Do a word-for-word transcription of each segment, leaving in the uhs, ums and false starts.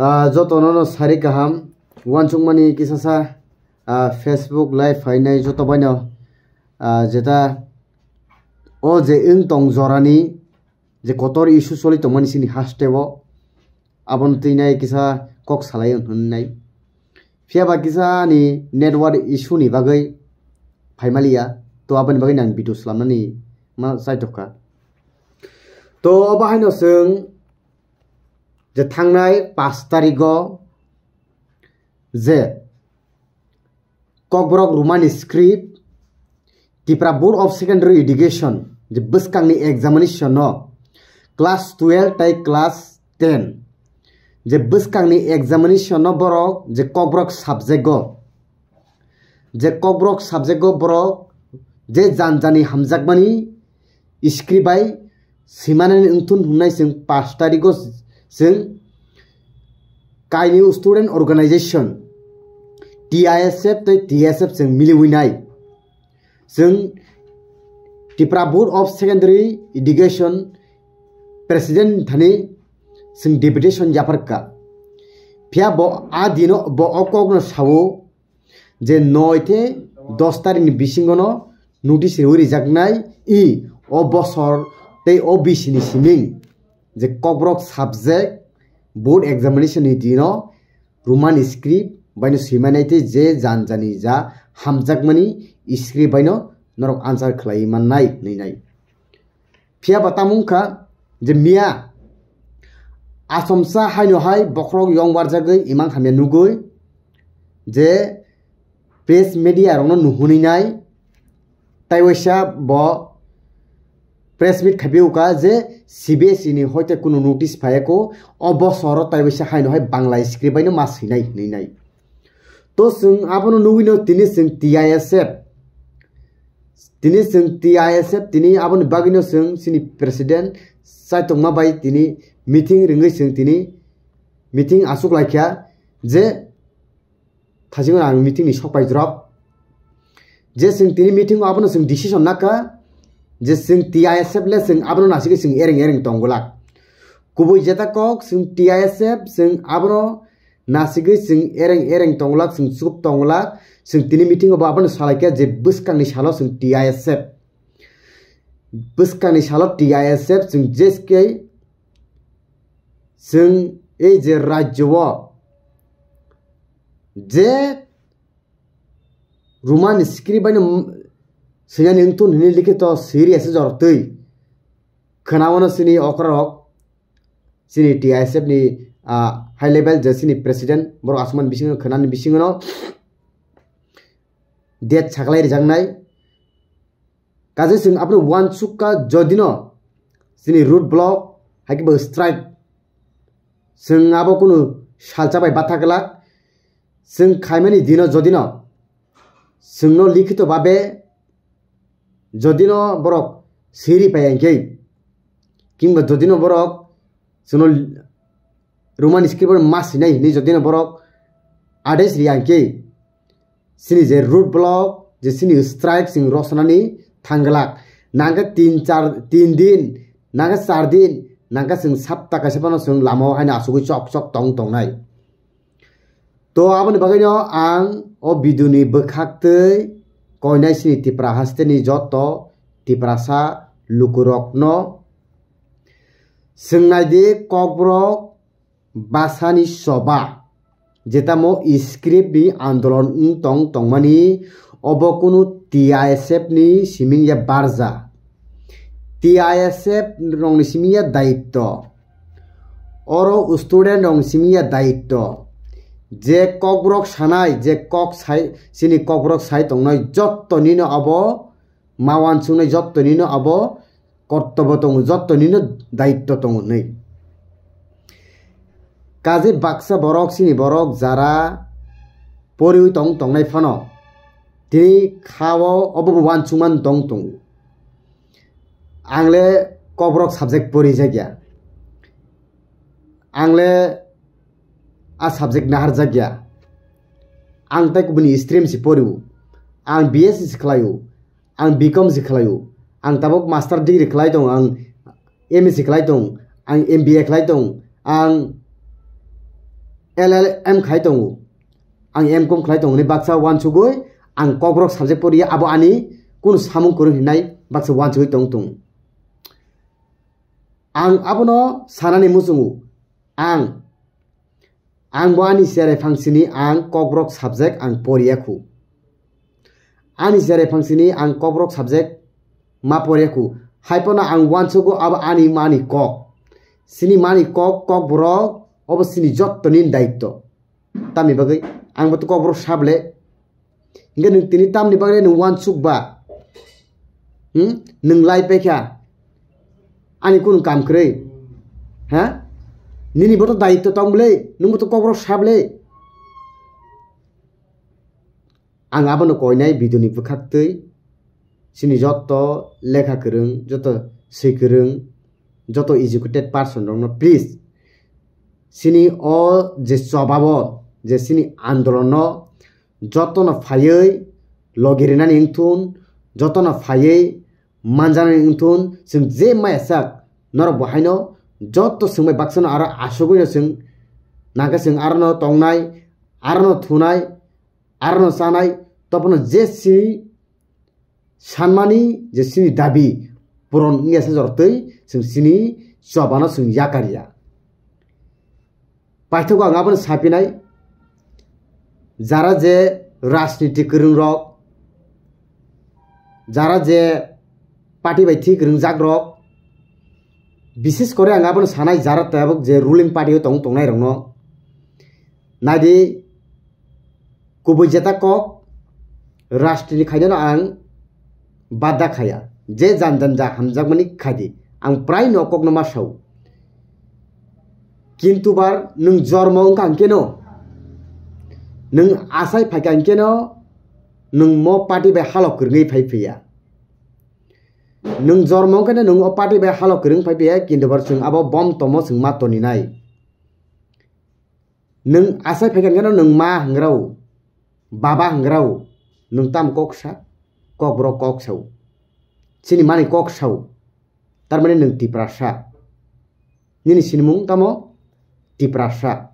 Ah, jotono no sari kaham, uansukmani kisasa, ah, Facebook live phainai joto baino, ah, jeta o je wng tong jorani je kotor issue choli tongmani chini hasteo, abono twinai kisa kok salai hwnnai. Phiya ba kisa ani network issue ni bagwi phaimaliya, to aboni bagwi nang video slamnani ma chaithokha. To obo haino chwng je thangnai pash tarigo je Kokborok Romani script Tipra Board of Secondary Education je bwskangni examination no class twelve tai class ten je bwskangni examination no borok je Kokborok subject o je Kokborok subject o borok je janjani hamjakmani script bai swimanani wngthun hwnwi chwng pash tarigo chwng kainwi student organization T I S F tei T S F chwng miliwi nai. Chwng Tipra Board of Secondary Education President thani chwng deputation yapharkha. Phiya bo a dino bo o kokno sao je noi tei dos tarikni bisingono notice riwi rijaknai i o bosor tei o bisini siming je Kokborok subject board examination ni dino Roman script baino swimanai tei je janjani ja hamjakmani script baino norok answer khlai mannai hwnwi nai. Phiya ba tamo wngkha je miya achomsa haino hai bokhorok yong warjagwi imang hamya nugwi je press media rokno nuhunwi nai, tei waisa bo press meet khaiwi uka je C B S E ni hoite kunu notice phaiya ko, o bosoro tei waisa haino hai Bangla script baino ma swinai hwnwi nai. To chwng abono nugwino tini chwng T I S F, tini chwng T I S F tini aboni bagwino chwng chini president chaitokma bai tini meeting ringwi chwng tini meeting achuk laikha je thajingo ang meeting ni sok pai drop je chwng tini meeting o abono chwng decision nakha je chwng T I S F le chwng abono nasigwi chwng ereng ereng tongwlak. Kubui jeta kok chwng T I S F chwng abono nasigwi chwng ereng ereng tongwlak, chwng chup tongwlak, chwng tini meeting o bo abono salaikha je bwskangni salo chwng T I S F, bwskangni salo T I S F chwng jeske chwng ei je rajyo o je Roman script baino swinyani wngthun hwnwi likhito siri ase jorok twi khwnaono chini okrarok chini T I S F ni, ah, high level je chini president borok aswkmani bisingo khwnani bisingono date saklai rijaknai. Kaje chwng abono uansukha jodino chini road block hai khe bo strike chwng abo kunu salsa bai batha glak chwng khaimani dino jodino chwngno likhito babe jodino borok siri pai hwnkhe, kingba jodino borok chwngno Roman script bai ma swinai hinwi jodino borok ades riya hwnkhe, chini je road block, je chini strike chwng rosonani thangglak. Nangkhe tin char, tin din, nangkhe char din, nangkhe chwng sapta kaisa phano chwng lama o haino achugwi chok chok tong tongnai. To aboni bagwino ang o video ni bwkhak twi koinai chini Tipra haste ni joto Tiprasa lukurokno swngnai di, Kokborok bwsani choba, jetamo script ni andolon wng tong tongmani, obo kunu T I S F ni siming ya barja. T I S F rokni siming ya daitto. Oro student rokni siming ya daitto. Je kokborok sanai, je kok sai, chini kokborok sai tongnai, jotto nino abo ma uansuknai, jotto nino abo kortobo tongo, jotto nino daitto tongo hinwi. Kaje baksa borok, chini borok jara poriwi tong tongnai phano tini kha-o obo bo uansukmani tong tongo. Ang le Kokborok subject porijakya, ang le a subject naharjakya, ang tei kubuni stream se porio, ang B S C se khlaio, ang B Com se khlaio, ang tabuk master degree khlai tongo, ang M A se khlai tongo, ang M B A khlai tongo, ang L L M khai tongo, ang M Com khlai tongo hinwi baksa uansugwi ang Kokborok subject poriya, abo ani kunu samung kwrwng hinwi baksa uansugwi tong tongo. Ang abono sanani muchungo, ang, ang bo ani cherai phangsini ang Kokborok subject ang poriya khu. Ani cherai phangsini ang Kokborok subject ma poriya khu. Haiphano ang uansugo abo ani mani kok. Sini mani kok, Kokborok, obo sini jottoni daitto. Tamni bagwi ang bo to Kokborok sable. Hingke nwng tini tamni bagwi nwng uansuk ba? Hmm? Nwng lai paikha. Ani kunu kam kwrwi. Ha? Nini bo to daitto tong bwle, nwng bo to Kokborok sable. Ang abono koinai video ni bwkhaktwi chini joto lekha kwrwng, joto swi kwrwng, joto educated person rokno please chini o je chobabo je chini andolono jotono phaiwi logirinani wngthun, jotono phaiwi manjanani wngthun, chwng je maya sak norok bo haino joto chwng bai baksano aro asugwino chwng nangkhe chwng arono tongnai, arono thunai, arono chanai, topono je chini sanmani je chini dabi puron wngya se jorotwi chwng chini chobano chwng yakar ya. Paithago ang abono sapinai, jara je rajniti kwrwng rok, jara je party bai thik rwngjak rok, bises kore ang abono sanai jara tabuk je ruling party o tong tongnai rokno. Naidi, kubui jeta kok rajniti khainano ang bada khaya. Je jan jan ja hamjakmani khaidi. Ang prai no kokno ma sao. Kintu bar nwng jormo wngkha hwnkeno, nwng asai phaikha hwnkeno, nwng mo party bai halok kwrwngwi phai phiya. Nwng jormo wngkhe nwng o party bai halok kwrwng phai phiya, kintu bar chwng abo bom tomo chwng ma toninai. Nwng asai phaikha hwnkhe nwng ma hwngrao, baba hwngrao, nwng tamo kok sa, Kokborok kok sao. Chini mani kok sao. Tarmani nwng Tiprasa. Nini sinimung tamo Tiprasa.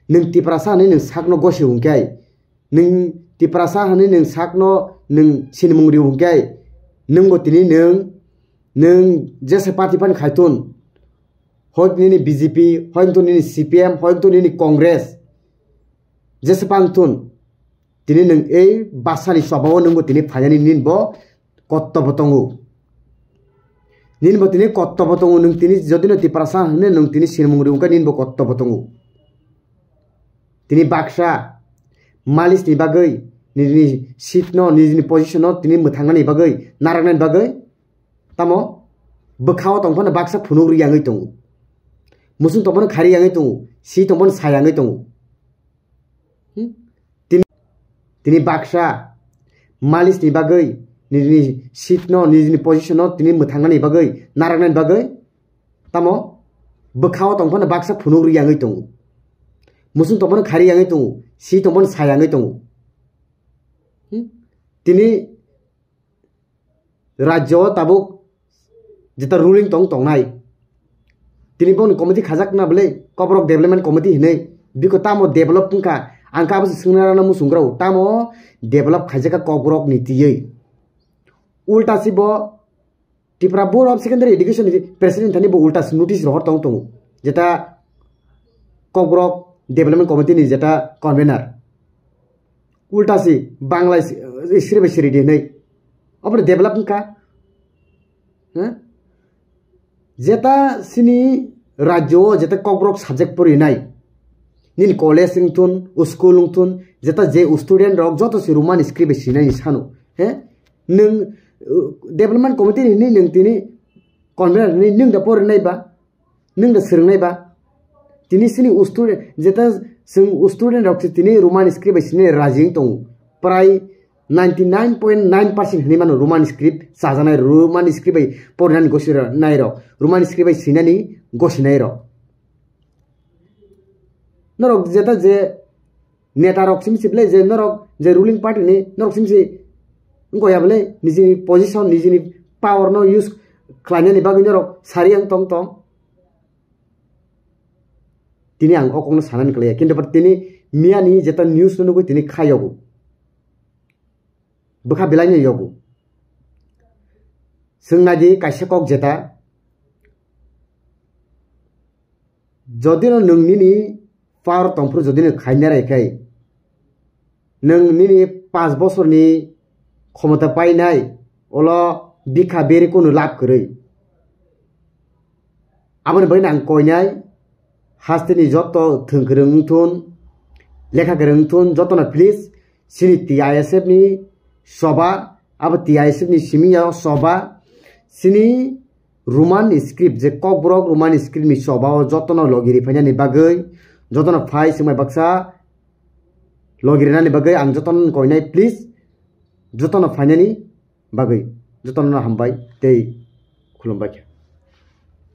Nwng Tiprasa hwnwi nwng sakno gosi hwnkhe, nwng Tiprasa hwnwi nwng sakno nwng sinimung ri hwnkhe, nwngbo tini nwng, nwng jesa party phano khaithun, hoito nini B J P, hoito nini C P M, hoito nini Congress, jesa pang thun, tini nwng ei basani sobao nwngbo tini phainani ninbo kottobo tongo. Ninbo tini kottobo tongo, nwng tini jodino Tiprasa hwnwi nwng tini sinimung ri hwnkhe ninbo kottobo tongo. Tini baksa malisni bagwi, nini seat no, nini position no tini mwthangnani bagwi, naraknani bagwi, tamo bwkhao tongphano baksa phunuk ri yangwi tongo. Musung tongphano khari yangwi tongo, si tongphano sa yangwi tongo. Hmm? Tini, tini baksa malisni bagwi, nini seat no, nini position no tini mwthangnani bagwi, naraknani bagwi, tamo bwkhao tongphano baksa phunuk ri yangwi tongo. Musung tongphano khari yangwi tongo, si tongphano sa yangwi tongo. Hmm? Tini rajyo o tabuk jeta ruling tong tongnai. Tini boni committee khajak na bwle, Kokborok Development Committee hinwi. Biko tamo develop wngkha? Ang khe abo se swngna rana muchung rw. Tamo develop khaijak kha Kokborok ni twiwi? Ulta si bo Tripura Board of Secondary Education ni president thani bo ulta si notice rohor tong tongo. Jeta Kokborok Development Committee ni jeta convener. Ulta si Bangla si, eh, siri bai siri di hinwi. Obo develop wngkha. Huh? Jeta sini rajyo o jeta Kokborok subject porinai. Nini college wngthun, school wngthun, jeta je student rok joto si Roman script bai sinai sano. He? Nwng, uh, development committee ni nwng tini convener ni nwng da porinai ba? Nwng da swrwngnai ba? Tini sini student, jeta chwng student rok se tini Roman script bai sinai raji wng tongo. Prai ninety nine point nine percent hinwi mano Roman script chajaknai, Roman script bai porinani gosi nai rok, Roman script bai sinani gosi nai rok. Norok jeta je neta rok simi si bwle je norok je ruling party ni norok simi si wngkha ya bwle nijini position, nijini power no use khlainani bagwi norok sari ang tong tong. Tini ang o kokno sanani kwlaiya, kintu but tini miyani jeta news no nugwi tini kha yogo, bwkha belai no yogo. Chwng naidi kaisa kok jeta, jodi no nwng nini power tongphuru jodi no khaina raikhai, nwng nini panch bosorni khomota painai, olo bikha beri kunu lab kwrwi. Aboni bagwi ang koinai, hasteni joto thwng kwrwng wngthun, lekha kwrwng wngthun, jotono please chini T I S F ni soba, abo T I S F ni simi ya soba, chini Roman script, je Kokborok Roman script ni soba o jotono logi ri phainani bagwi, jotono phai swngmai baksa logi rinani bagwi ang jotono koinai, please, jotono phainani bagwi jotono hambai tei khulumbai kha.